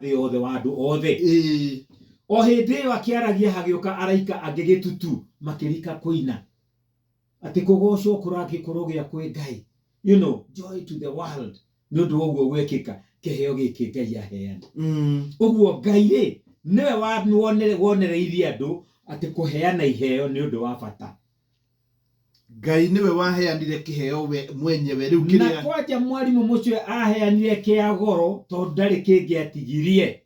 Thĩ yothe, wa andũ othe. O hĩndĩ ĩyo akĩaragia, hagĩũka araika angĩ gĩtutu, makĩrika kũina atĩ kũgocwo kũragĩkorwo gĩa kwĩ Ngai, joy to the world, nĩ ũndũ wa ũguo gwekĩka, kĩheo gĩkĩ Ngai aheana. Ũguo Ngai rĩ, nĩwe wonereirie andũ atĩ kũheana iheo nĩ ũndũ wa bata. Ngai nĩwe waheanire kĩheo we mwenyewe rĩu Na kĩrĩa. Kwanja mwarimũ mũcio aheanire kĩa goro, tondũ ndarĩ kĩngĩ atigirie.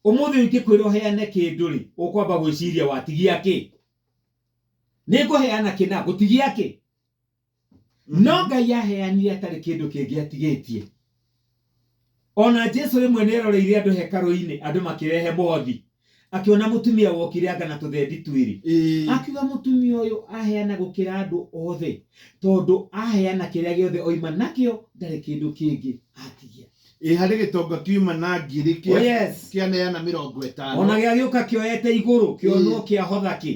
Ũmũthĩ ũyũ ingĩkwĩra ũheane kĩndũ rĩ, ũkwamba gwĩciria watigia kĩ? Nĩ ngũheana kĩna, ngũtigia kĩ? No Ngai aheanire atarĩ kĩndũ kĩngĩ atigĩtie. Ona Jesu rĩmwe nĩ eroreire andũ hekarũ-inĩ, andũ makĩrehe mothi, akĩona mũtumia wokire anga na tũthendi twĩrĩ. Akiuga mũtumia ũyũ aheana gũkĩra andũ othe, tondũ aheana kĩrĩa gĩothe oima nakĩo, ndarĩ kĩndũ kĩngĩ atigia. Ĩ harĩ gĩtonga kiuma na ngiri Oh, yes. kĩaneana mĩrongo ĩtano. Ona gĩagĩũka kĩoete igũrũ, kĩonwo kĩahotha kĩ.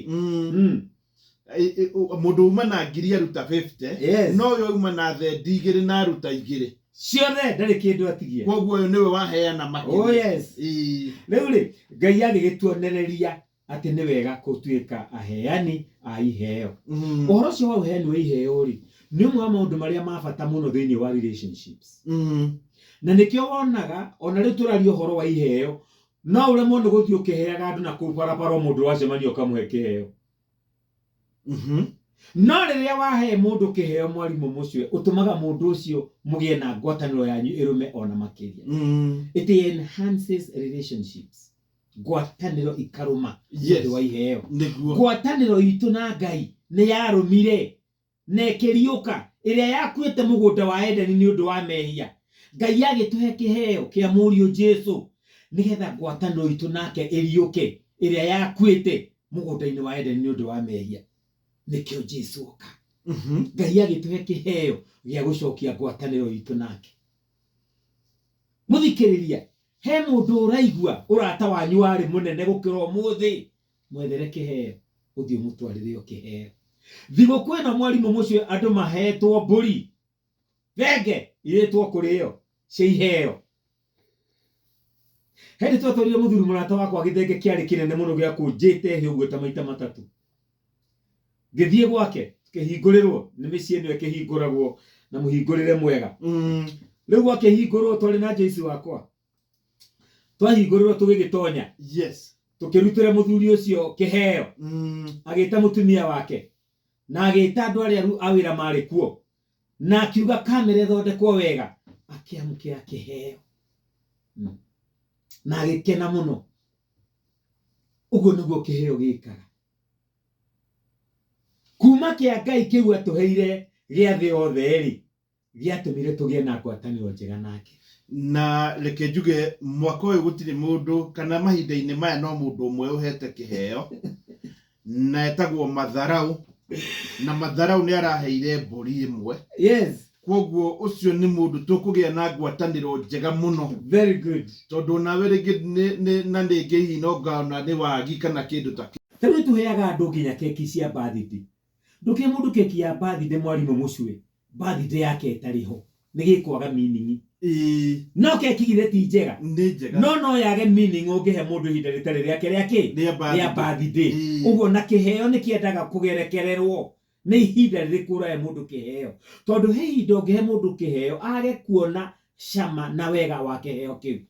Mũndũ uma na ngiri aruta 50. No ũyũ auma na thendi igĩrĩ na aruta igĩrĩ. Ciothe, ndarĩ kĩndũ atigia. Koguo ũyũ nĩwe waheana makĩria. Oh yes. Rĩu rĩ, Ngai agĩgĩtuonereria atĩ nĩ wega gũtuĩka aheani a iheo. Ũhoro ũcio wa ũheani wa iheo rĩ, nĩ ũmwe wa maũndũ marĩa ma bata mũno thĩinĩ wa relationships. Na nĩkĩo wonaga ona rĩu tũraria ũhoro wa iheo, no ũremwo nĩ gũthiĩ ũkĩheaga andũ na kũu barabara, o mũndũ wacemania ũkamũhe kĩheo. No rĩrĩa wahe mũndũ kĩheo, mwarimũ mũcio, ũtũmaga mũndũ ũcio mũgĩe na ngwatanĩro yanyu ĩrũme ona makĩria. It enhances relationships, ngwatanĩro ikarũma nĩ ũndũ wa iheo. Ngwatanĩro itũ na Ngai nĩ yarũmire na ĩkĩriũka, ĩrĩa yakuĩte mũgũnda wa Edeni nĩ ũndũ wa mehia. Ngai agĩtũhe kĩheo kĩa Mũriũ Jesu nĩgetha ngwatanĩro itũ nake ĩriũke, ĩrĩa yakuĩte mũgũnda-inĩ wa Edeni nĩ ũndũ wa mehia. Nĩkĩo Jesu oka. Ngai agĩtũhe kĩheo gĩa gũcokia ngwatanĩro itũ nake. Mũthikĩrĩria, he mũndũ ũraigua ũrata wanyu warĩ mũnene gũkĩra ũmũthĩ? Mwethere kĩheo, ũthiĩ ũmũtwarĩre o kĩheo. Thigũkũ ĩno, mwarimũ mũcio, andũ mahetwo mbũri thenge irĩtwo kũrĩo cia iheo. Hĩndĩ twatwarire mũthuri mũrata wakwa gĩthenge kĩarĩ kĩnene mũno gĩa kũnjĩte hĩ ũguo ta maita matatũ. Ngĩthiĩ gwake, kĩhingũrĩrwo nĩ mĩciĩ ĩno ĩkĩhingũragwo na mũhingũrĩre mwega. Rĩu gwakĩhingũrwo, twarĩ na Joyce wakwa, twahingũrĩrwo tũgĩgĩtonya, tũkĩrutĩra mũthuri ũcio kĩheo. Agĩta mũtumia wake na agĩta andũ arĩa a wĩra marĩ kuo, na akiuga kamera ĩthondekwo wega, akĩamũkĩra kĩheo na agĩkena mũno. Ũguo nĩguo kĩheo gĩkaga. Kuma kĩa Ngai kĩu atũheire gĩa thĩ yothe rĩ, gĩatũmire tũgĩe na ngwatanĩro njega nake. Na reke njuge, mwaka ũyũ gũtirĩ mũndũ, kana mahinda-inĩ maya, no mũndũ ũmwe ũhete kĩheo, na etagwo Matharau, na Matharau nĩ araheire mbũri ĩmwe. Kwoguo ũcio nĩ mũndũ tũkũgĩa na ngwatanĩro njega mũno. Very good. Tondũ nawe rĩngĩ na rĩngĩ hihi no ngona nĩ wagi kana kĩndũ ta kĩu. Ta rĩu tũheaga andũ nginya keki cia birthday. Ndũkĩhe mũndũ keki ya birthday, mwarimũ mũcwe, birthday yake ĩtarĩ ho, nĩ gĩkwaga meaning. No keki githĩ ti njega? Nĩ njega. No no yage meaning ũngĩhe mũndũ ihinda rĩtarĩ rĩake rĩa kĩ? Rĩa birthday. Rĩa birthday. Ũguo na kĩheo nĩ kĩendaga kũgerekererwo nĩ ihinda rĩrĩkũ ũrahe mũndũ kĩheo, tondũ he ihinda ũngĩhe mũndũ kĩheo age kuona cama na wega wa kĩheo kĩu.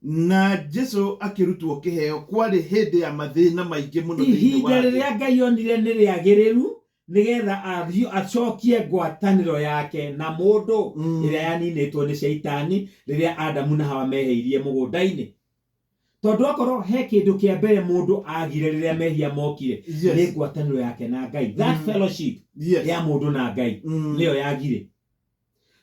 Na Jesu akĩrutwo kĩheo kwarĩ hĩndĩ ya mathĩna maingĩ mũno thĩinĩ Ihinda wa thĩ. rĩrĩa Ngai onire nĩ rĩagĩrĩru nĩgetha acokie ngwatanĩro yake na mũndũ, ĩrĩa yaninĩtwo nĩ Shaitani rĩrĩa Adamu na Hawa meheirie mũgũnda-inĩ. Tondũ akorwo he kĩndũ kĩa mbere mũndũ agire rĩrĩa mehia mokire, nĩ ngwatanĩro yake na Ngai. That fellowship ya mũndũ na Ngai nĩyo yagire.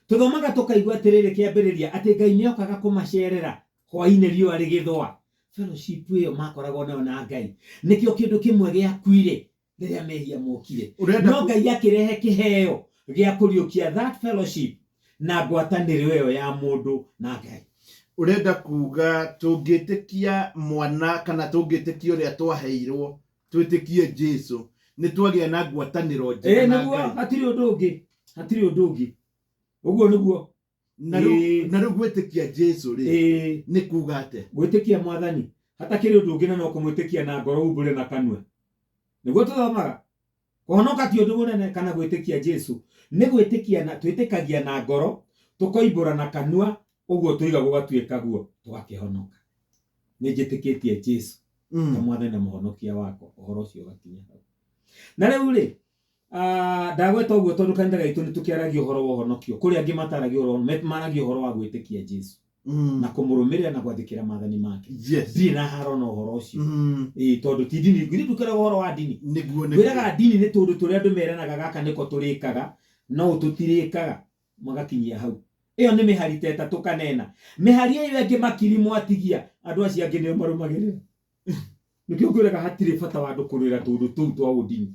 Tũthomaga tũkaigua atĩrĩrĩ kĩambĩrĩria atĩ Ngai nĩ okaga kũmacerera hwainĩ riũa rĩgĩthũa. Fellowship ĩyo makoragwo nayo na Ngai nĩkĩo kĩndũ kĩmwe gĩakuire rĩrĩa mehia mokire. Ũrenda No Ngai akĩrehe kĩheo gĩa kũriũkia that fellowship na ngwatanĩro ĩyo ya mũndũ na Ngai. Ũrenda kuga tũngĩtĩkia mwana kana tũngĩtĩkia ũrĩa twaheirwo, twĩtĩkie Jesu, nĩ twagĩa na ngwatanĩro njega Ĩĩ na nĩguo, Ngai. hatirĩ ũndũ ũngĩ, hatirĩ ũndũ ũngĩ. Ũguo nĩguo. Na rĩu na rĩu gwĩtĩkia Jesu rĩ nĩ kuga atĩa? Gwĩtĩkia mwathani hatakĩrĩ ũndũ ũngĩ na no kũmwĩtĩkia na ngoro umbũre na kanua. Nĩguo tũthomaga. Kũhonoka ti ũndũ mũnene kana gwĩtĩkia Jesu nĩ gwĩtĩkia na twĩtĩkagia na ngoro tũkoimbũra na kanua ũguo tũiga gũgatuĩka guo tũgakĩhonoka. Nĩ njĩtĩkĩtie Jesu ta mwathani na mũhonokia wakwa ũhoro ũcio ũgakinya hau. Na rĩu rĩ ndagweta ũguo tondũ kanitha gaitũ nĩ tũkĩaragia ũhoro wa ũhonokio kũrĩ angĩ mataragia ũhoro maragia ũhoro wa gwĩtĩkia Jesu na kũmũrũmĩrĩra na gwathĩkĩra maathani make. Ndirĩ na haro na ũhoro ũcio. Ĩĩ tondũ ti ndini githĩ ndũkĩraga ũhoro wa ndini. Nĩguo nĩguo. Ngwĩraga ndini nĩ tũndũ tũrĩa andũ meranaga gaka nĩko tũrĩkaga no tũtirĩkaga magakinyia hau. Ĩyo nĩ mĩhari ta ĩtatũ kana ĩna. Mĩhari ĩyo ĩngĩ makiri mwatigia andũ acio angĩ nĩo marũmagĩrĩra. Nĩkĩo ngwĩraga hatirĩ bata wa andũ kũrũĩra tũndũ tũu twa ũndini.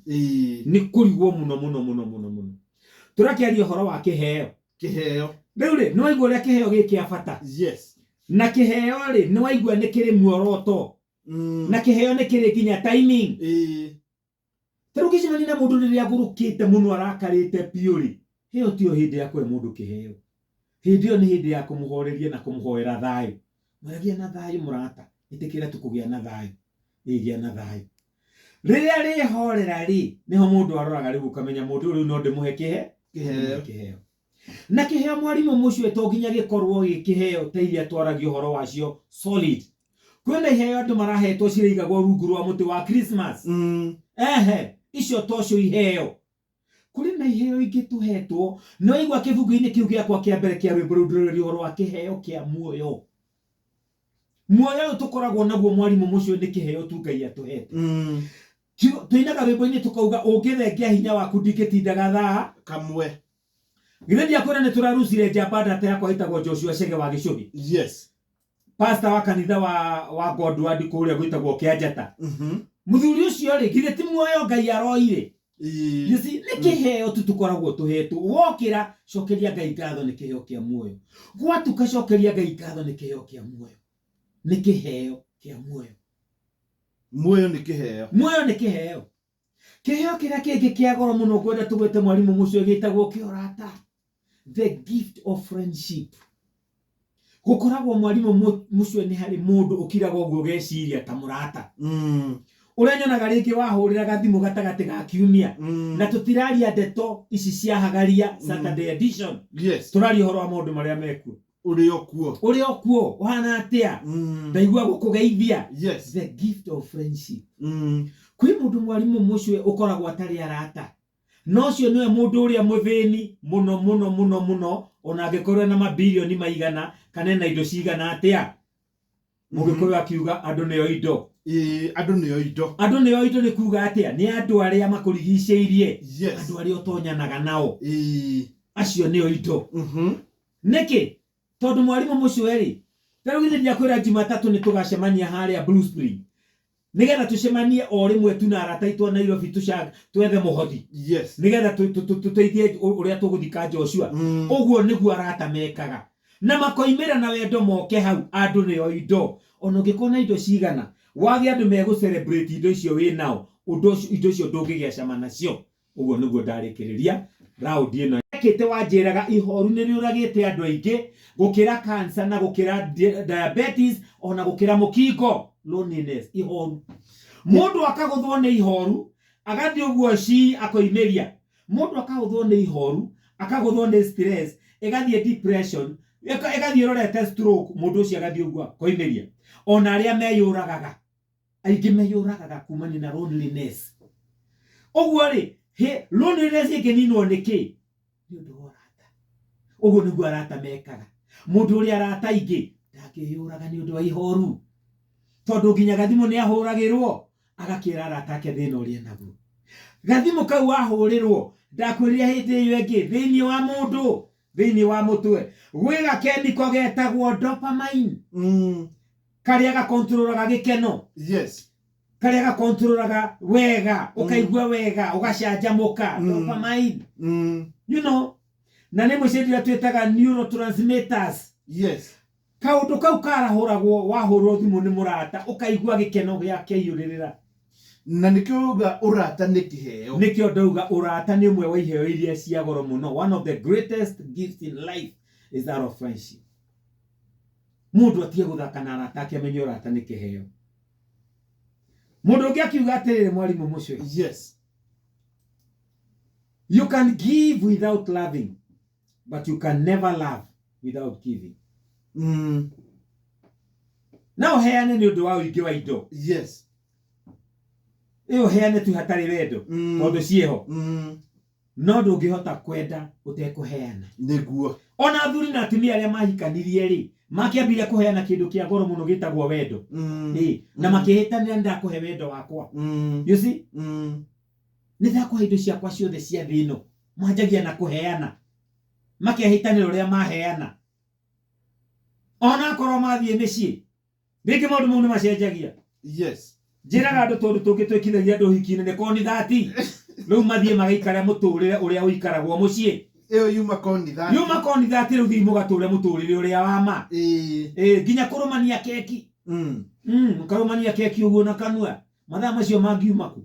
Nĩ kũrigwo mũno mũno mũno mũno mũno. Tũrakĩaria ũhoro wa kĩheo. Kĩheo. Rĩu rĩ, nĩ waigua ũrĩa kĩheo gĩ kĩa bata? Yes. Na kĩheo rĩ, nĩ waigua nĩ kĩrĩ muoroto. Na kĩheo nĩ kĩrĩ nginya timing. Ta rĩu ũngĩcemania na mũndũ rĩrĩa agũrũkĩte mũno arakarĩte biũ rĩ, ĩyo tiyo hĩndĩ ya kũhe mũndũ kĩheo. Hĩndĩ ĩyo nĩ hĩndĩ ya kũmũhoreria na kũmũhoera thayũ. Mwĩre gĩa na thayũ mũrata, ĩtĩkĩra tu kũgĩa na thayũ. Ĩĩ gĩa na thayũ. Rĩrĩa rĩhorera rĩ, nĩho mũndũ aroraga rĩu ũkamenya mũndũ ũyũ rĩu no ndĩmũhe kĩhe? Kĩheo. Kĩheo. Na kĩheo mwarimũ mũcio to nginya gĩkorwo gĩ kĩheo ta iria twaragia ũhoro wacio solid. Kwĩna iheo andũ marahetwo cirĩigagwo rungu rwa mũtĩ wa Christmas. Ehe, icio tocio iheo. Kũrĩ na iheo ingĩ tũhetwo. Nĩ waigua kĩbungo-inĩ kĩu gĩakwa kĩa mbere kĩa rwĩmbo rũu ndĩrũreria ũhoro wa kĩheo kĩa muoyo. Muoyo ũyũ tũkoragwo naguo mwarimũ mũcio nĩ kĩheo tu Ngai atũhete. Tũinaga rwĩmbo-inĩ tũkauga ũngĩthengia hinya waku ndingĩtinda gathaa kamwe. Githĩ ndiakwĩra nĩ tũrarucire njamba ndata yakwa ĩtagwo Joshua Chege wa Gĩcũhĩ. Pastor wa kanitha wa Godward kũrĩa gwĩtagwo Kĩanjata. Mũthuri ũcio rĩ, githĩ ti muoyo Ngai aroire? You see, nĩ kĩheo tu tũkoragwo tũhetwo. Wokĩra, cokeria Ngai ngatho nĩ kĩheo kĩa muoyo. Gwatuka cokeria Ngai ngatho nĩ kĩheo kĩa muoyo. Nĩ kĩheo kĩa muoyo. Muoyo nĩ kĩheo. Muoyo nĩ kĩheo. Kĩheo kĩrĩa kĩngĩ kĩa goro mũno ngwenda tũgwete mwarimũ mũcio gĩtagwo kĩorata. The gift of friendship. Gũkoragwo mwarimũ mũcio nĩ harĩ mũndũ ũkiraga ũguo ũgeciria ta mũrata. Ũrĩa nyonaga rĩngĩ wahũrĩraga thimũ gatagatĩ ga kiumia. Na tũtiraria ndeto ici cia hagaria Saturday edition. Tũraria ũhoro wa maũndũ marĩa mekuo. Ũrĩ o kuo. Ũrĩ o kuo, ũhana atĩa? Ndaigua gũkũgeithia. The gift of friendship. Kwĩ mũndũ mwarimũ mũcio ũkoragwo atarĩ arata. Na ũcio nĩwe mũndũ ũrĩa mũthĩni mũno mũno mũno mũno, ona angĩkorwo ena mabirioni maigana kana ena indo cigana atĩa. Mũgĩkũyũ akiuga andũ nĩo indo. Ĩĩ, andũ nĩo indo. Andũ nĩo indo nĩ kuga atĩa? Nĩ andũ arĩa makũrigicĩirie. Andũ arĩa ũtonyanaga nao. Acio nĩo indo. Nĩkĩ? Tondũ mwarimũ mũcwe-rĩ, ta rĩu githĩ ndiakwĩra Jumatatũ nĩ tũgacemania harĩa Blue Spring nĩgetha tũcemanie o rĩmwe tu na arata aitũ a Nairobi twethe mũhothi nĩgetha tũteithie ũrĩa tũgũthika Joshua. Ũguo nĩguo arata mekaga. Na makoimĩra na wendo moke hau, andũ nĩo indo. Ona ũngĩkorwo na indo cigana, wage andũ megũ celebrate indo icio wĩ nao, ũndũ ũcio, indo icio ndũngĩgĩa cama nacio. Ũguo nĩguo ndarĩkĩrĩria round ĩno. Ekĩte wanjĩraga ihoru nĩ rĩũragĩte andũ aingĩ gũkĩra cancer na gũkĩra diabetes ona gũkĩra mũkingo. Loneliness, ihoru. Mũndũ akagũthwo nĩ ihoru, agathiĩ ũguo ci akoimĩria. Mũndũ akagũthwo nĩ ihoru, akagũthwo nĩ stress, ĩgathiĩ depression, ĩgathiĩ ĩrorete stroke, mũndũ ũcio agathiĩ ũguo akoimĩria. Ona arĩa meyũragaga. Aingĩ meyũragaga kumania na loneliness. Ũguo rĩ, loneliness ĩngĩninwo nĩ kĩ? Nĩ ũndũ wa ũrata. Ũguo nĩguo arata mekaga. Mũndũ ũrĩ arata aingĩ ndangĩyũraga nĩ ũndũ wa ihoru. Tondũ nginya gathimũ nĩ ahũragĩrwo, agakĩra arata ake thĩna ũrĩa enaguo. Gathimũ kau wahũrĩrwo, ndakwĩrire hĩndĩ ĩyo ĩngĩ, thĩinĩ wa mũndũ, thĩinĩ wa mũtwe, gwĩ gakemiko getagwo dopamine. Karĩa gakontrolaga gĩkeno. Karĩa gakontrolaga wega, ũkaigua wega, ũgacanjamũka, dopamine. Na nĩ mũciĩ iria twĩtaga neurotransmitters. Kaũndũ kau karahũragwo wahũrwo thimũ nĩ mũrata, ũkaigua gĩkeno gĩakĩiyũrĩrĩra. Na nĩkĩo uga ũrata nĩ kĩheo. Nĩkĩo ndauga ũrata nĩ ũmwe wa iheo iria cia goro mũno, one of the greatest gifts in life. is that of friendship. Mũndũ atige gũthaka na arata ake amenye ũrata nĩ kĩheo. Mũndũ ũngĩ akiuga atĩrĩrĩ, mwarimũ mũcio, you can give without loving, but you can never love without giving. No ũheane nĩ ũndũ wa ũingĩ wa indo. Ĩyo ũheane tu hatarĩ wendo, tondũ ciĩho. No ndũngĩhota kwenda ũtekũheana. Nĩguo. Ona athuri na atumia arĩa mahikanirie rĩ, makĩambire kũheana kĩndũ kĩa goro mũno gĩtagwo wendo. Ĩ, na makĩhĩtanĩra nĩ ndakũhe wendo wakwa. You see? Nĩ ndakũhe indo ciakwa ciothe cia thĩ ĩno. Manjagia na kũheana. Makehĩtanĩra ũrĩa maheana. Ona akorwo mathiĩ mĩciĩ, rĩngĩ maũndũ mau nĩ macenjagia. Njĩraga andũ tondũ tũngĩ twĩkithagia andũ ũhiki-inĩ nĩ koni thati. Rĩu mathiĩ magaikare mũtũrĩre ũrĩa ũikaragwo mũciĩ. Ĩyo yuma koni thati. Yuma koni thati rĩu thiĩ mũgatũre mũtũrĩre ũrĩa wa ma. Ĩ, nginya kũrũmania keki. Mũkarũmania keki ũguo na kanua. Mathaa macio mangiuma kũ?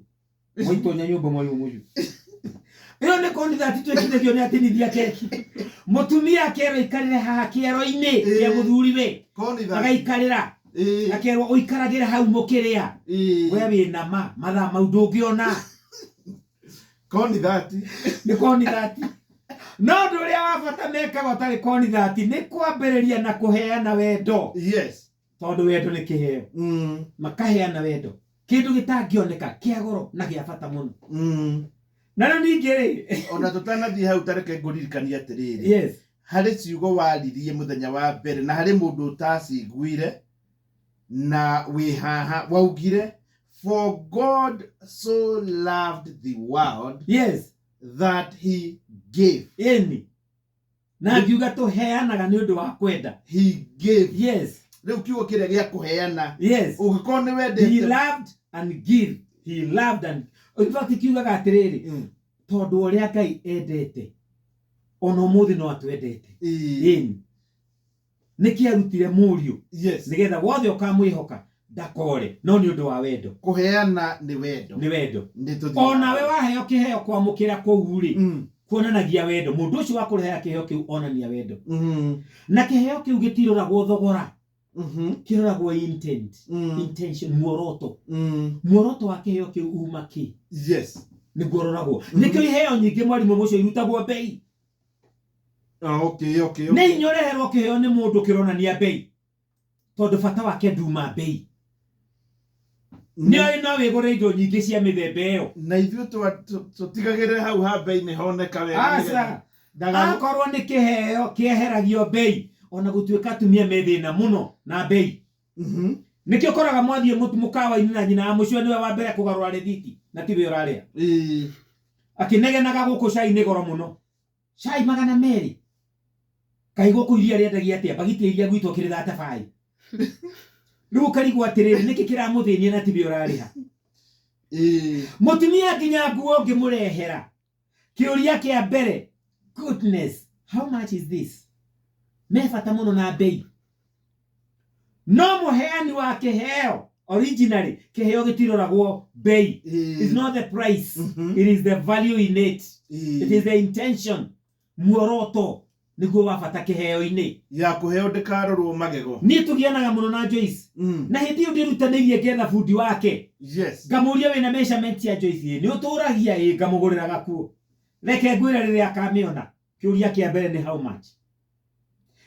Mwaitonya nyũmba mwarimũ mũcio. Ĩyo nĩ koni thati twĩkithagio nĩ atinithia keki. Mũtumia akerwo aikarĩre haha kĩero-inĩ kĩa mũthuriwe. Koni thati. Agaikarĩra. Akerwo ũikaragĩre hau mũkĩrĩa. We wĩna ma mathaa mau ndũngĩona. Koni thati. Nĩ koni thati. No ũndũ ũrĩa wa bata mekaga ũtarĩ koni thati nĩ kwambĩrĩria na kũheana wendo. Tondũ wendo nĩ kĩheo. Makaheana wendo. Kĩndũ gĩtangĩoneka kĩa goro na gĩa bata mũno. Na rĩu ningĩ rĩ, Ona tũtanathiĩ hau ta reke ngũririkanie atĩrĩrĩ. Harĩ ciugo waririe mũthenya wa mbere na harĩ mũndũ ũtaciguire na wĩ haha waugire, for God so loved the world that he gave. Ĩni. Na ngiuga tũheanaga nĩ ũndũ wa kwenda. He gave. Rĩu kiugo kĩrĩa gĩa kũheana. Ũngĩkorwo nĩ wendete. He loved and give. He loved and in fact kiugaga atĩrĩrĩ, tondũ ũrĩa Ngai endete, ona ũmũthĩ no atwendete. Ĩni. Nĩkĩ arutire mũriũ? Nĩgetha wothe ũkamwĩhoka ndakore, no nĩ ũndũ wa wendo. Kũheana nĩ wendo. Nĩ wendo. Nĩ tũthiĩ. Onawe waheo kĩheo kwamũkĩra kũu rĩ, kuonanagia wendo. Mũndũ ũcio wa kũreha kĩheo kĩu onania wendo. Na kĩheo kĩu gĩtiroragwo thogora. Kĩroragwo intent. Intention, muoroto. Muoroto wa kĩheo kĩu uma kĩ? Nĩguo ũroragwo. Nĩkĩo iheo nyingĩ mwarimũ mũcio irutagwo bei. Nĩ inya ũreherwo kĩheo nĩ mũndũ kĩronania bei. Tondũ bata wake nduma bei. Nĩ no wĩgũre indo nyingĩ cia mĩthemba ĩyo. Na ithuĩ tũtigagĩrĩre hau ha bei nĩ honeka wega. Aca. Akorwo nĩ kĩheo kĩeheragio bei, ona gũtuĩka atumia me thĩna mũno na bei. Nĩkĩo ũkoraga mwathiĩ mũkawa-inĩ na nyina wa mũcio nĩwe wa mbere kũgarũra rĩthiti na tiwe ũrarĩa. Akĩnegenaga gũkũ cai nĩ goro mũno. Cai magana merĩ. Kaĩ gũkũ iria rĩendagia atĩa? Bagiti ya iria gwitũ akĩrĩ thate baĩ. Rĩu ũkarigwo atĩrĩrĩ, nĩkĩ kĩramũthĩnia na tiwe ũrarĩha? Mũtumia nginya nguo ũngĩmũrehera. Kĩũria kĩa mbere, goodness, how much is this? Me bata mũno na bei. No mũheani wa kĩheo, originally, kĩheo gĩtiroragwo bei. It's not the price. It is the value in it. It is the intention. Muoroto nĩguo wa bata kĩheo-inĩ. Ya kũheo ndĩkarorwo magego. Niĩ tũgianaga mũno na Joyce. Na hĩndĩ ĩyo ndĩrutanĩirie ngetha bundi wake. Ngamũria wĩna measurement ya Joyce ĩ, nĩ ũtũragia ĩ, ngamũgũrĩra gakuo. Reke ngwĩre rĩrĩa akamĩona. Kĩũria kĩa mbere nĩ how much.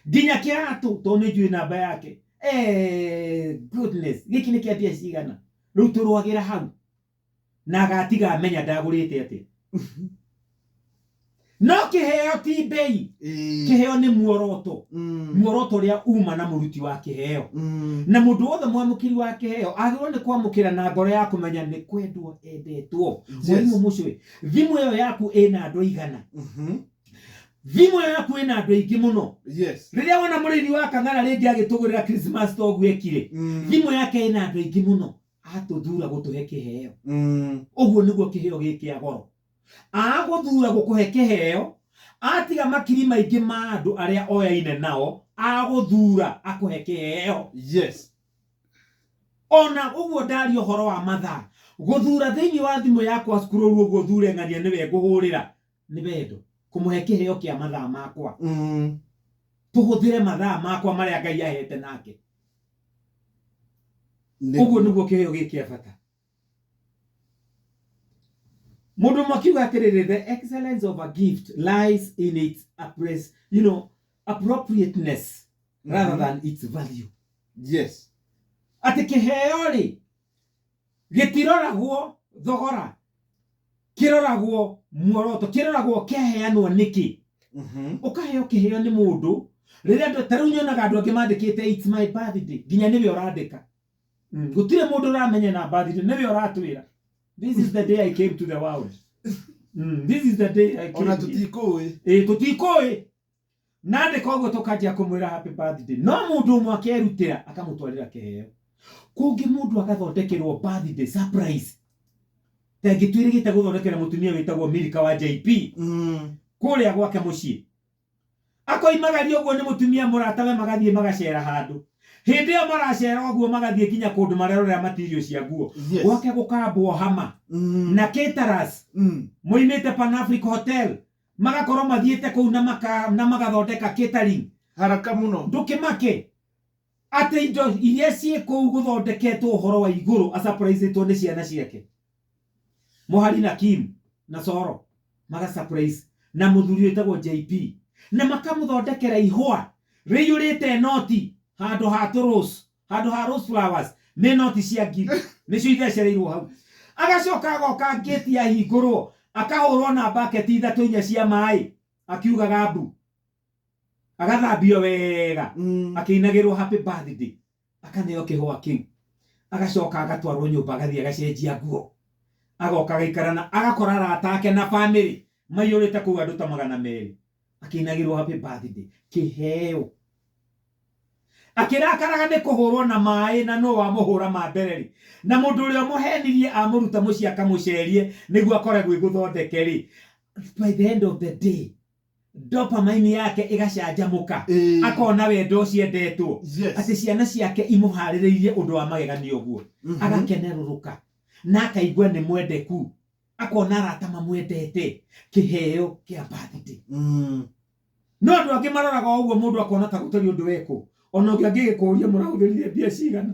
Nginya kĩratũ tondũ nĩ njũĩ namba yake. Goodness, gĩkĩ nĩ kĩa mbia cigana. Rĩu tũrũagĩra hau. Na agatiga amenya ndagũrĩte atĩa. No kĩheo ti bei. Kĩheo nĩ muoroto. Muoroto ũrĩa uma na mũruti wa kĩheo. Na mũndũ wothe mwamũkĩri wa kĩheo agĩrĩirwo nĩ kwamũkĩra na ngoro ya kũmenya nĩ kwendwo endetwo. Mwarimũ mũcũĩ, thimũ ĩyo yaku ĩna andũ aigana? Thimũ ĩyo yaku ĩna andũ aingĩ mũno. Rĩrĩa wona mũrĩithi wa Kang'ara rĩngĩ agĩtũgũrĩra Christmas ta ũguo ekire, thimũ yake ĩna andũ aingĩ mũno. Atũthura gũtũhe kĩheo. Ũguo nĩguo kĩheo gĩ kĩa goro. Agũthura gũkũhe kĩheo, atiga makiri maingĩ ma andũ arĩa oyaine nao, agũthura akũhe kĩheo. Ona ũguo ndaria ũhoro wa mathaa, gũthura thĩinĩ wa thimũ yakwa scroll ũguo thure ng'ania nĩwe ngũhũrĩra, nĩ wendo. Kũmũhe kĩheo kĩa mathaa makwa. Tũhũthĩre mathaa makwa marĩa Ngai ahete nake. Ũguo nĩguo kĩheo gĩ kĩa bata. Mũndũ ũmwe akiuga atĩrĩrĩ, the excellence of a gift lies in its appropriateness rather than its value. Atĩ kĩheo rĩ, gĩtiroragwo thogora, kĩroragwo muoroto, kĩroragwo kĩaheanwo nĩkĩ. Ũkaheo kĩheo nĩ mũndũ, rĩrĩa andũ, ta rĩu nyonaga andũ angĩ mandĩkĩte it's my birthday, nginya nĩwe ũrandĩka. Gũtirĩ mũndũ ũramenya na birthday, nĩwe ũratwĩra. This is the day I came to the world. This is the day I came. Ona tũtikũĩ. Ĩĩ, tũtikũĩ. Na andĩka ũguo tũkanjia kũmwĩra happy birthday. No mũndũ ũmwe akerutĩra akamũtwarĩra kĩheo. Kũngĩ mũndũ agathondekerwo birthday surprise. Ta ĩngĩ twĩrĩgĩte gũthondekera mũtumia wĩtagwo Milka wa JP. Kũrĩa gwake mũciĩ. Akoimagaria ũguo nĩ mũtumia mũratawe magathiĩ magacera handũ. Hĩndĩ ĩyo maracera ũguo magathiĩ nginya kũndũ marerorera material cia nguo. Gwake gũkambwo hama. Na caterers. Moimĩte Pan Africa Hotel. Magakorwo mathiĩte kũu na magathondeka catering. Haraka mũno. Ndũkĩmake. Atĩ indo iria ciĩ kũu gũthondeketwo ũhoro wa igũrũ asurprise-ĩtwo nĩ ciana ciake. Mũhari na Kim na Soro maga surprise na mũthuri wĩtagwo JP na makamũthondekera ihũa rĩiyũrĩte noti handũ ha tũ rose, handũ ha rose flowers nĩ noti cia ngiri nĩcio ithecereirwo hau. Agacoka agoka ngĩti yahingũrwo akahũrwo na bucket ithatũ inya cia maĩ akiugaga mbu, agathambio wega, akĩinagĩrwo happy birthday, akaneo kĩhũa kĩu, agacoka agatwarwo nyũmba agathiĩ agacenjia nguo, agoka agaikara na agakora arata ake na family maiyũrĩte kũu andũ ta magana merĩ, akĩinagĩrwo happy birthday, kĩheo. Akĩrakaraga nĩ kũhũrwo na maĩ na nũ wamũhũra ma mbere rĩ, na mũndũ ũrĩa ũmũhenirie amũruta mũciĩ akamũcerie nĩguo akore gwĩ gũthondeke rĩ, by the end of the day dopamine yake ĩgacanjamũka, akona wendo ũcio endetwo, atĩ ciana ciake imũharĩrĩirie ũndũ wa magegania ũguo, agakenerũrũka na akaigua nĩ mwendeku, akona arata mamwendete, kĩheo kĩa birthday. No andũ angĩ maroraga o ũguo mũndũ akona ta gũtarĩ ũndũ wekwo, ona ũngĩ angĩgĩkũria mũrahũthĩrire mbia cigana,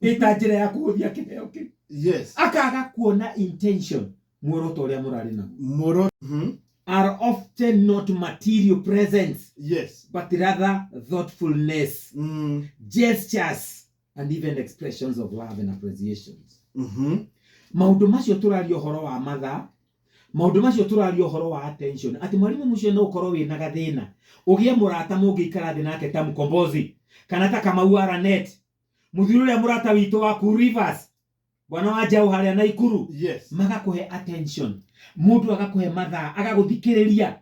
ĩta njĩra ya kũhũthia kĩheo kĩu. Akaga kuona intention, muoroto ũrĩa mũrarĩ naguo. Muoroto. Are often not material presents, but rather thoughtfulness, gestures, and even expressions of love and appreciations. Maũndũ macio tũraria ũhoro wa mathaa, maũndũ macio tũraria ũhoro wa attention, atĩ mwarimũ mũcio no ũkorwo wĩna gathĩna, ũgĩe mũrata mũngĩikara thĩ nake ta Mkombozi, kana ta Kamau wa Ranet, mũthuri ũrĩa mũrata witũ wa Cool Rivers, bwana wa Njaũ harĩa Naikuru, magakũhe attention, mũndũ agakũhe mathaa, agagũthikĩrĩria,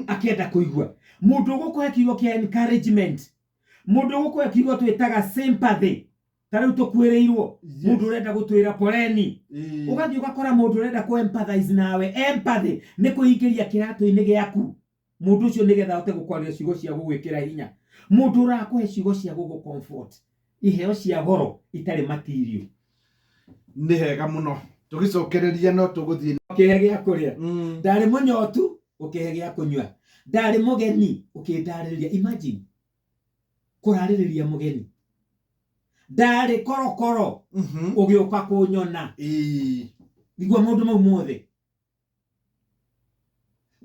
akĩenda kũigua, mũndũ ũgũkũhe kiugo kĩa encouragement, mũndũ ũgũkũhe kiugo twĩtaga sympathy, ta rĩu tũkuĩrĩirwo, mũndũ ũrenda gũtwĩra poleni, ũgathiĩ ũgakora mũndũ ũrenda kũ empathize nawe. Empathy nĩ kwĩingĩria kĩratũ-inĩ gĩaku, mũndũ ũcio nĩgetha ahote gũkwaria ciugo cia gũgwĩkĩra hinya, mũndũ ũrakũhe ciugo cia gũgũ comfort, iheo cia goro itarĩ material. Nĩ hega mũno, tũgĩcokereria no tũgũthiĩ. Ũkĩhe gĩa kũrĩa, ndarĩ mũnyotu ũkĩhe gĩa kũnyua, ndarĩ mũgeni ũkĩndarĩrĩria. Imagine kũrarĩrĩria mũgeni, ndarĩ korokoro ũgĩũka kũnyona. Igua maũndũ mau mothe,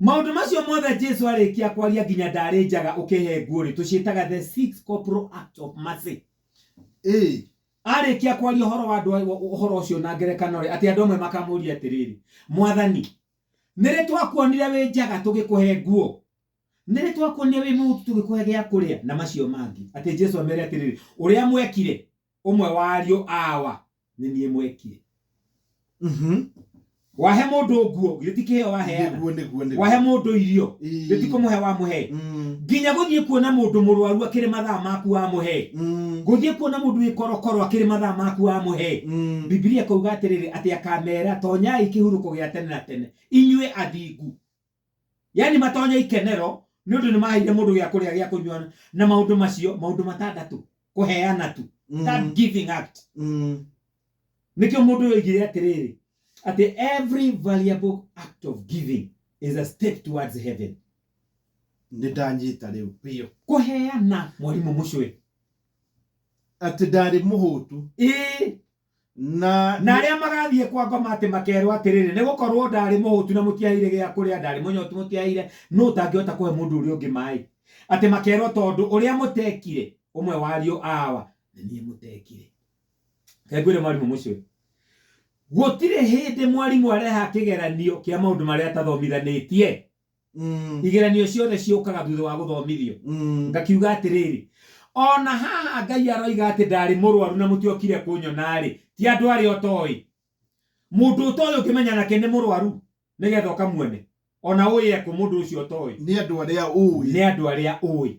maũndũ macio mothe Jesu arĩkia kwaria nginya ndarĩ njaga ũkĩhe nguo rĩ, tũciĩtaga the six corporal acts of mercy. Arĩkia kwaria ũhoro wa andũ, ũhoro ũcio na ngerekano rĩ, atĩ andũ amwe makamũria atĩrĩrĩ, Mwathani, nĩ rĩ twakuonire wĩ njaga tũgĩkũhe nguo? Nĩ rĩ twakuonire wĩ mũhutu tũgĩkũhe gĩa kũrĩa? Na macio mangĩ. Atĩ Jesu amere atĩrĩrĩ, ũrĩa mwekire ũmwe wa ariũ awa nĩ niĩ mwekire. Wahe mũndũ nguo, githĩ ti kĩheo waheana? Nĩguo, nĩguo, nĩguo. Wahe mũndũ irio, githĩ ti kũmũhe wamũhe? Nginya gũthiĩ kuona mũndũ mũrwaru akĩrĩ mathaa maku wamũhe. Gũthiĩ kuona mũndũ wĩ korokoro akĩrĩ mathaa maku wamũhe. Bibilia ĩkauga atĩrĩrĩ, atĩ akamera tonyai kĩhurũko gĩa tene na tene inyuĩ athingu. Yani matonya ikenero nĩ ũndũ nĩ maheire mũndũ gĩa kũrĩa, gĩa kũnyua na maũndũ macio, maũndũ matandatũ, kũheana tu, that giving act. Nĩkĩo mũndũ ũyũ oigire atĩrĩrĩ, atĩ every valuable act of giving is a step towards heaven. Nĩ ndanyita rĩu biũ. Kũheana mwarimũ mũcwe. Atĩ ndarĩ mũhũtu. Ĩĩ. Na Na arĩa magathiĩ kwa ngoma atĩ makerwo atĩrĩrĩ, nĩ gũkorwo ndarĩ mũhũtu na mũtiaheire gĩa kũrĩa, ndarĩ mũnyotu mũtiaheire, nũ ũtangĩhota kũhe mũndũ ũrĩa ũngĩ maĩ? Atĩ makerwo tondũ ũrĩa mũtekire ũmwe wa ariũ awa, nĩ niĩ mũtekire. Reke ngwĩre mwarimũ mũcwe, gũtirĩ hĩndĩ mwarimũ areha kĩgeranio kĩa maũndũ marĩa atathomithanĩtie. Igeranio ciothe ciũkaga thutha wa gũthomithio. Ngakiuga atĩrĩrĩ, ona haha Ngai aroiga atĩ ndarĩ mũrwaru na mũtiokire kũnyona-rĩ, ti andũ arĩa ũtoĩ. Mũndũ ũtoĩ ũngĩmenya nake nĩ mũrwaru nĩgetha ũkamuone, ona ũĩ ekũ mũndũ ũcio ũtoĩ. Nĩ andũ arĩa ũĩ. Nĩ andũ arĩa ũĩ.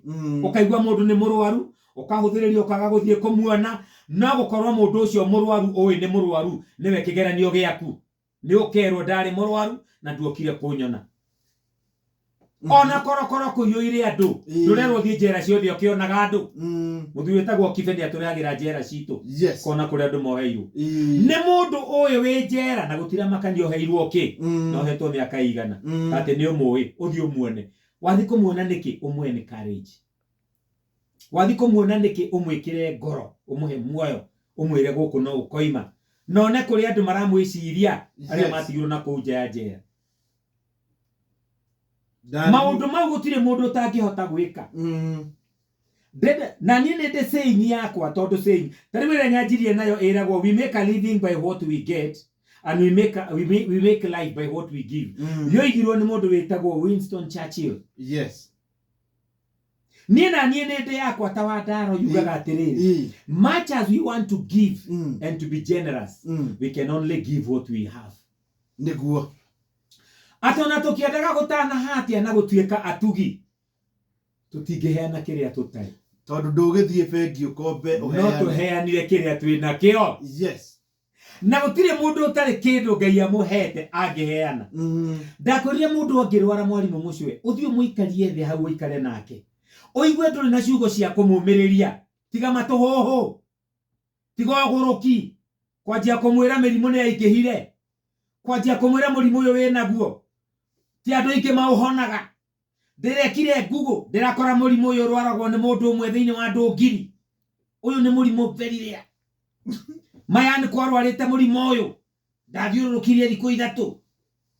Ũkaigua mũndũ nĩ mũrwaru, ũkahũthĩrĩria ũkaga gũthiĩ kũmuona, no gũkorwo mũndũ ũcio mũrwaru ũĩ nĩ mũrwaru nĩwe kĩgeranio gĩaku. Nĩ ũkerwo ndarĩ mũrwaru na nduokire kũnyona. Ona korokoro kũiyũire andũ, ndũrerwo ũthiĩ njera ciothe ũkĩonaga andũ. Mũthuri wĩtagwo Kibe nĩ atũrehagĩra njera citũ, kona kũrĩa andũ moheirwo. Nĩ mũndũ ũĩ wĩ njera na gũtiramakania oheirwo kĩ, na ohetwo mĩaka ĩigana, atĩ nĩ ũmũĩ, ũthiĩ ũmuone. Wathiĩ kũmuona nĩkĩ? Ũmũ encourage. Wathiĩ kũmuona nĩkĩ? Ũmwĩkĩre ngoro, ũmũhe muoyo, ũmwĩre gũkũ no ũkoima. Na one kũrĩ andũ maramwĩciria arĩa matigirwo na kũu nja ya njera. Maũndũ mau gũtirĩ mũndũ ũtangĩhota gwĩka. Na niĩ nĩ ndĩ saying yakwa, tondũ saying ta rĩu ĩrĩa nyanjirie nayo ĩragwo we make a living by what we get and we make life by what we give. Yoigirwo nĩ mũndũ wĩtagwo Winston Churchill. Niĩ na niĩ nĩ ndĩ yakwa ta Wandaro yugaga atĩrĩrĩ, much as we want to give and to be generous, we can only give what we have. Nĩguo. Atĩ ona tũkĩendaga gũtanaha atĩa na gũtuĩka atugi, tũtingĩheana kĩrĩa tũtarĩ. Tondũ ndũgĩthiĩ bengi ũkombe No ũheane. tũheanire kĩrĩa twĩ nakĩo. Na gũtirĩ mũndũ ũtarĩ kĩndũ Ngai amũhete angĩheana. Ndakwĩrire mũndũ angĩrwara mwarimũ mũcwe, ũthiĩ ũmũikarie thĩ hau ũikare nake. Ũigue ndũrĩ na ciugo cia kũmũmĩrĩria. Tiga matũhũhũ. Tiga ũgũrũki. Kwanjia kũmwĩra mĩrimũ nĩ yaingĩhire. Kwanjia kũmwĩra mũrimũ ũyũ wĩnaguo. Ti andũ aingĩ maũhonaga. Ndĩrekire Google, ndĩrakora mũrimũ ũyũ ũrwaragwo nĩ mũndũ ũmwe thĩinĩ wa andũ ngiri. Ũyũ nĩ mũrimũ very rare. Maya nĩ kwarwarĩte mũrimũ ũyũ. Ndathiũrũrũkirie thikũ ithatũ.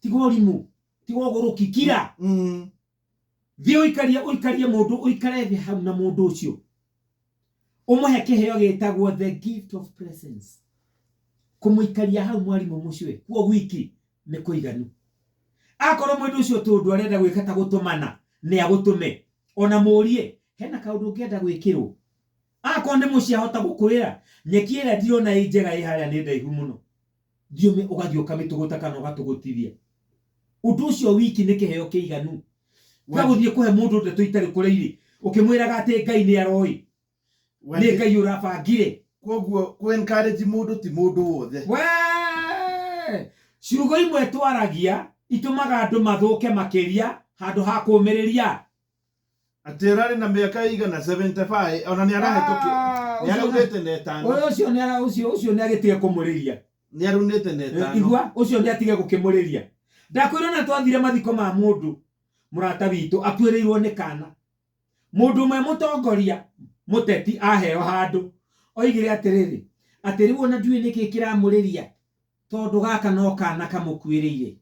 Tiga ũrimũ, tiga ũgũrũki, kira. Thiĩ ũikarie, ũikarie mũndũ, ũikare thĩ hau na mũndũ ũcio. Ũmũhe kĩheo gĩtagwo the gift of presence. Kũmũikaria hau mwarimũ mũcwe, kuo gwiki nĩ kũiganu. Akorwo mũndũ ũcio tondũ arenda gwĩka ta gũtũmana, nĩ agũtũme. Ona mũrie, hena kaũndũ ũngĩenda gwĩkĩrwo. Akorwo nĩ mũciĩ ahota gũkwĩra, nyeki ĩrĩa ndirona ĩ njega ĩ harĩa nĩ ndaihu mũno. Thiĩ ũgathiĩ ũkamĩtũgũta kana ũgatũgũtithia. Ũndũ ũcio wiki nĩ kĩheo kĩiganu. Tiga gũthiĩ kũhe mũndũ ndeto itarĩ kũrĩa irĩ, ũkĩmwĩraga atĩ Ngai nĩ aroĩ. Nĩ Ngai ũrabangire. Koguo kũ encourage mũndũ ti mũndũ wothe. Wee! Ciugo imwe twaragia itũmaga andũ mathũke makĩria handũ ha kũũmĩrĩria. Atĩ ũrarĩ na mĩaka ĩigana 75 ona nĩ arahĩtũkire. Nĩ araunĩte na ĩtano. Ũyũ ũcio nĩ ara ũcio ũcio nĩ agĩtige kũmũrĩria. Nĩ araunĩte na ĩtano. Igua ũcio nĩ atige gũkĩmũrĩria. Ndakwĩra ona twathire mathiko ma mũndũ mũrata witũ akuĩrĩirwo nĩ kana. Mũndũ ũmwe mũtongoria mũteti aheo handũ oigire atĩrĩrĩ, atĩ rĩu ona ndiũĩ nĩkĩ kĩramũrĩria tondũ gaka no kana kamũkuĩrĩire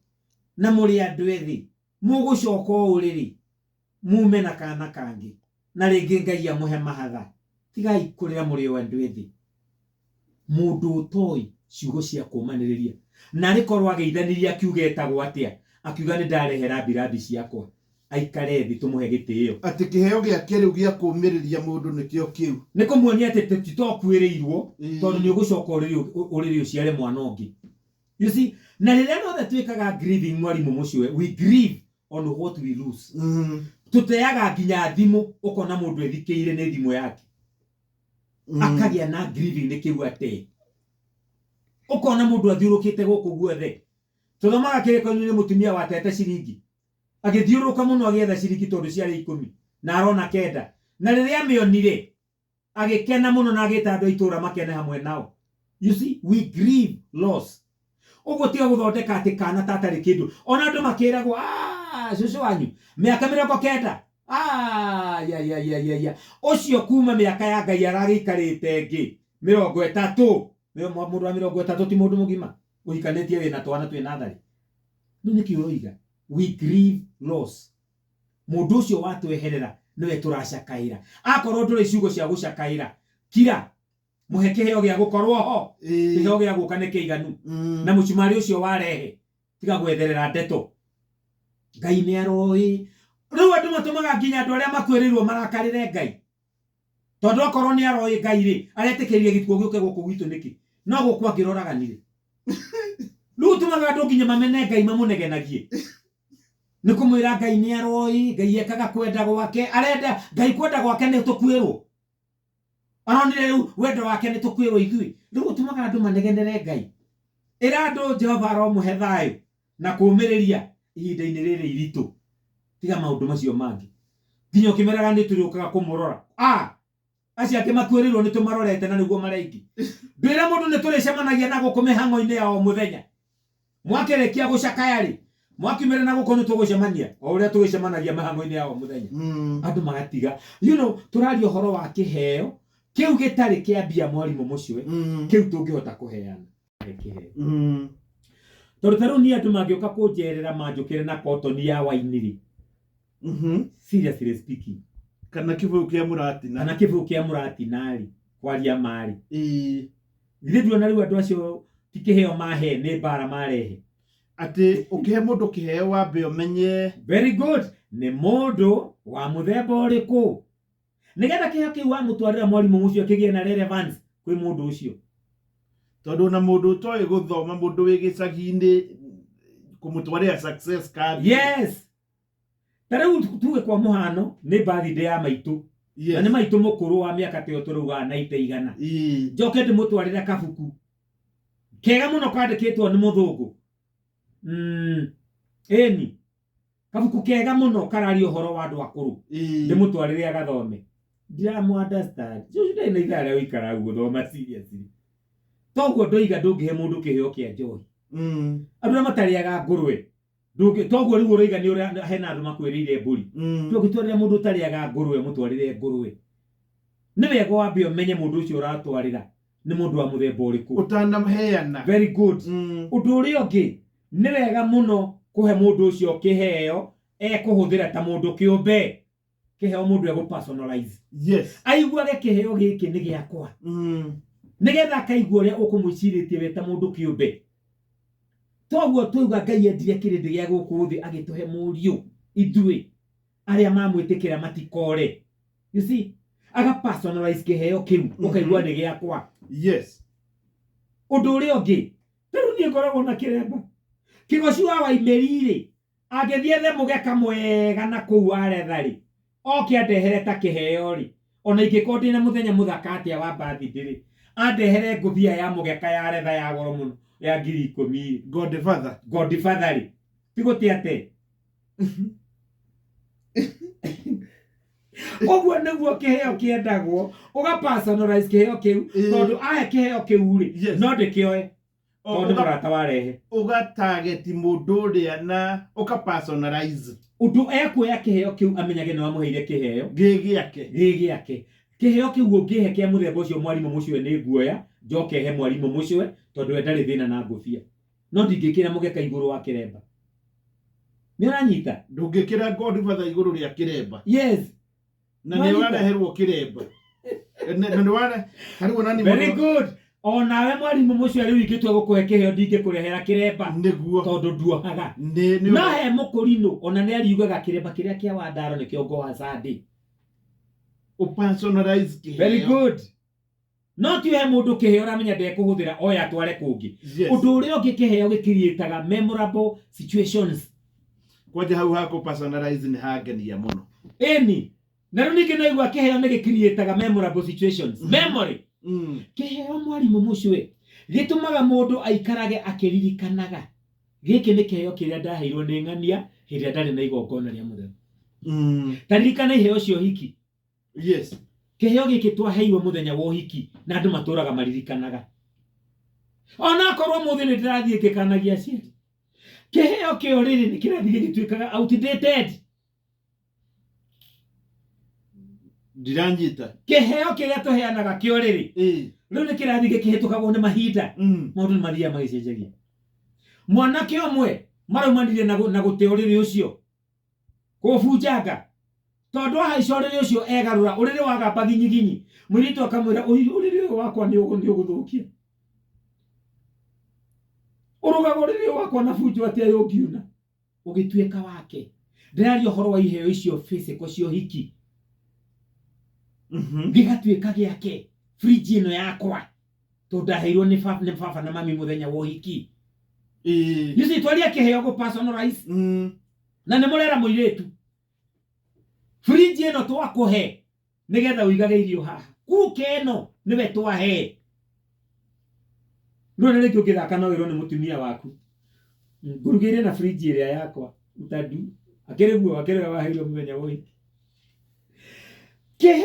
na mũrĩ andũ ethĩ mũgũcoka o ũrĩrĩ mume na kana kangĩ na rĩngĩ Ngai amũhe mahatha. Tigai kũrĩra mũrĩ o andũ ethĩ. Mũndũ ũtoĩ ciugo cia kũũmanĩrĩria na arĩ korwo ageithanirie akiuga etagwo atĩa, akiuga nĩ ndarehera rambirambi ciakwa, aikare thĩ tũmũhe gĩtĩo. Atĩ kĩheo gĩake rĩu gĩa kũũmĩrĩria mũndũ nĩkĩo kĩu. Nĩ kũmuonia atĩ tũtitokuĩrĩirwo tondũ nĩ ũgũcoka ũrĩrĩ ũciare mwana ũngĩ. You see, na rĩrĩa rĩothe twĩkaga grieving mwarimũ mũcwe, we grieve on what we lose. Tũteaga nginya thimũ, ũkona mũndũ ethikĩire nĩ thimũ yake. Akagĩa na grieving nĩ kĩu ate. Ũkona mũndũ athiũrũkĩte gũkũ guothe. Tũthomaga kĩrĩko-inĩ nĩ mũtumia watete ciringi. Agĩthiũrũrũka mũno agĩetha ciringi tondũ ciarĩ 10 na arona 9. Na rĩrĩa amĩonire, agĩkena mũno na agĩta andũ a itũũra makene hamwe nao. You see, we grieve loss. Ũguo tiga gũthondeka atĩ kana ta atarĩ kĩndũ. Ona andũ makĩragwo, cũcũ wanyu, mĩaka 90. Ah, ya ya ya ya ya ũcio kuma mĩaka ya Ngai aragĩikarĩte ĩngĩ 30. Mũndũ wa 30 ti mũndũ mũgima ũhikanĩtie wĩna twana twĩ natharĩ. Rĩu nĩkĩ ũroiga we grieve loss? Mũndũ ũcio watweherera nĩwe tũracakaĩra. Akorwo ndũrĩ ciugo cia gũcakaĩra, kira, mũhe kĩheo gĩa gũkorwo ho. Kĩheo gĩa gũka nĩ kĩiganu. Na mũcumarĩ ũcio warehe, tiga gwetherera ndeto. Ngai nĩ aroĩ. Rĩu andũ matũmaga nginya andũ arĩa makuĩrĩirwo marakarĩre Ngai. Tondũ akorwo nĩ aroĩ Ngai rĩ, aretĩkĩrire gĩkuũ gĩũke gũkũ gwitũ nĩkĩ? No gũkũ angĩroraganire. Rĩu ũtũmaga andũ nginya mamene Ngai, mamũnegenagie. Nĩ kũmwĩra Ngai nĩ aroĩ, Ngai ekaga kwenda gwake, arenda Ngai kwenda gwake nĩ tũkuĩrwo. Aronire rĩu wendo wake nĩ tũkuĩrwo ithuĩ. Rĩu ũtũmaga andũ manegenere Ngai. Ĩra andũ Jehova aromũhe thayũ na kũũmĩrĩria ihinda-inĩ rĩrĩ iritũ. Tiga maũndũ macio mangĩ. Nginya ũkĩmeraga nĩ tũrĩũkaga kũmũrora. Acio angĩ makuĩrĩirwo nĩ tũmarorete na nĩguo marĩ aingĩ. Ndwĩre mũndũ nĩ tũrĩcemanagia na gũkũ mĩhang'o-inĩ ya o mũthenya. Mwakĩrĩkia gũcakaya rĩ, mwakiumĩra na gũkũ nĩ tũgũcemania o ũrĩa tũgĩcemanagia mĩhang'o-inĩ ya o mũthenya. Andũ magatiga. Tũraria ũhoro wa kĩheo kĩu gĩtarĩ kĩa mbia mwarimũ mũcwe, kĩu tũngĩhota kũheana. Kĩheo. Tondũ ta rĩu niĩ andũ mangĩũka kũnjerera manjũkĩre na kotoni ya waini rĩ, seriously speaking, kana kĩbũyũ kĩa mũratina, kana kĩbũyũ kĩa mũratina rĩ, kwaria marĩ. Githĩ nduona rĩu andũ acio ti kĩheo mahe, nĩ mbara marehe. Atĩ ũkĩhe mũndũ kĩheo wambe ũmenye. Very good. Nĩ mũndũ wa mũthemba ũrĩkũ? Nĩgetha kĩheo kĩu wamũtwarĩra mwarimũ ũcio kĩgĩe na relevance kwĩ mũndũ ũcio. Tondũ na mũndũ ũtoĩ gũthoma, mũndũ wĩ gĩcagi-inĩ, kũmũtwarĩra success card. Yes. Ta rĩu tuge kwa mũhano nĩ birthday ya maitũ. Na nĩ maitũ mũkũrũ wa mĩaka ta ĩyo tũraugaga 90 igana. Njoke ndĩmũtwarĩre kabuku kega mũno kandĩkĩtwo nĩ mũthũngũ. Ĩni. Kabuku kega mũno kararia ũhoro wa andũ akũrũ. Ndĩmũtwarĩre agathome. Ndiramu understand. Cũcũ ndarĩ na ithaa rĩa gũikara hau gũthoma seriously. Toguo ndoiga ndũngĩhe mũndũ kĩheo kĩa njohi. Andũ arĩa matarĩaga ngũrwe. Toguo rĩu ũroiga nĩ ũrĩa hena andũ makwĩrĩire mbũri. Ndũngĩtwarĩra mũndũ ũtarĩaga ngũrwe ũmũtwarĩre ngũrwe. Nĩ wega wambe ũmenye mũndũ ũcio ũratwarĩra nĩ mũndũ wa mũthemba ũrĩkũ. Ũtanaheana. Very good. Ũndũ ũrĩa ũngĩ, nĩ wega mũno kũhe mũndũ ũcio kĩheo ekũhũthĩra ta mũndũ kĩũmbe. Kĩheo mũndũ egũ personalize. Aiguage kĩheo gĩkĩ nĩ gĩakwa. Nĩgetha akaigua ũrĩa ũkũmwĩcirĩtie we ta mũndũ kĩũmbe. Toguo twauga Ngai endire kĩrĩndĩ gĩa gũkũ thĩ agĩtũhe mũriũ ithuĩ arĩa mamwĩtĩkĩra matikore. You see? Aga personalize kĩheo kĩu, ũkaigua nĩ gĩakwa. Ũndũ ũrĩa ũngĩ, ta rĩu niĩ ngoragwo na kĩremba. Kĩgoci wa Waimĩri rĩ, angĩthiĩ ethe mũgeka mwega na kũu waretha rĩ, oke andehere ta kĩheo rĩ, ona ingĩkorwo ndĩna mũthenya mũthaka atĩa wa birthday rĩ, andehere ngũbia ya mũgeka ya retha ya goro mũno ya 10,000 rĩ. Godfather. Godfather rĩ, ti gũte ate. Ũguo nĩguo kĩheo kĩendagwo, ũga personalize kĩheo kĩu, tondũ ahe kĩheo kĩu rĩ, no ndĩkĩoe. Tondũ nĩ mũrata warehe. Ũgatageti mũndũ ũrĩa na ũka personalize. Ũndũ ekuoya kĩheo kĩu amenyage nĩ wamũheire kĩheo. Gĩ gĩake. Gĩ gĩake. Kĩheo kĩu ũngĩhe kĩa mũthemba ũcio mwarimũ mũcwe nĩ nguoya, njoke he mwarimũ mũcwe, tondũ we ndarĩ thĩna na ngũbia. No ndingĩkĩra mũgeka igũrũ wa kĩremba. Nĩ ũranyita? Ndũngĩkĩra Godfather igũrũ rĩa kĩremba. Yes. Na nĩ wareherwo kĩremba. Na nĩ ware, tarĩu ona nĩ Very good. O nawe mwarimũ mũcio rĩu ingĩtua gũkũhe kĩheo ndingĩkũrehera kĩremba. Nĩguo. Tondũ nduohaga. Nĩ No he mũkũrinũ ona nĩ ariugaga kĩremba kĩrĩa kĩa Wandaro nĩkĩo ngoha Sunday. Ũ personalize kĩheo. Very good. No ti ũhe mũndũ kĩheo ũramenya ndekũhũthĩra oya atware kũngĩ. Ũndũ ũrĩa ũngĩ kĩheo gĩkiriĩtaga memorable situations. Kwanja hau ha kũ personalize nĩ hangenia mũno. Ĩni. Na rĩu ningĩ naigua kĩheo nĩ gĩkiriĩtaga memorable situations. Memory. Kĩheo mwarimũ mũcwe gĩtũmaga mũndũ aikarage akĩririkanaga. Gĩkĩ nĩ kĩheo kĩrĩa ndaheirwo nĩ ng'ania hĩndĩ ĩrĩa ndarĩ na igongona rĩa mũthenya. Ta ririkana iheo cia ũhiki. Kĩheo gĩkĩ twaheirwo mũthenya wa ũhiki na andũ matũraga maririkanaga. Ona akorwo ũmũthĩ nĩ ndĩrathiĩ ngĩkanagia aciari. Kĩheo kĩo rĩrĩ nĩ kĩrathiĩ gĩgĩtuĩkaga outdated. Ndiranyita. Kĩheo kĩrĩa tũheanaga kĩa ũrĩrĩ rĩu nĩ kĩrathiĩ gĩkĩhĩtũkagwo nĩ mahinda. Maũndũ nĩ mathiaga magĩcenjagia. Mwanake ũmwe maraumanire na gũte ũrĩrĩ ũcio kũbunjanga, tondũ ahaica ũrĩrĩ ũcio egarũra ũrĩrĩ wagamba ginyiginyi, mũirĩtu akamwĩra, "Ũrĩrĩ ũyũ wakwa nĩ ũgũthũkia, ũrũgaga ũrĩrĩ ũyũ wakwa na bunjo atĩa yũngiuna ũgĩtuĩka wake." Ndĩraria ũhoro wa iheo icio physical cia ũhiki. Gĩgatuĩka gĩake, fridge ĩno yakwa tondũ ndaheirwo nĩ baba na mami mũthenya wa ũhiki. You see, twaria kĩheo gũ personalize. Na nĩ mũrera mũirĩtu, fridge ĩno twakũhe nĩgetha ũigage irio haha, kuka ĩno nĩwe twahe. Ndũrĩ rĩngĩ ũngĩthaka no wĩrwo nĩ mũtumia waku, "Ngũrugĩire na fridge ĩrĩa yakwa utadu akĩrĩ guo akĩrĩ we waheirwo mũthenya wa ũhiki." Kĩheo.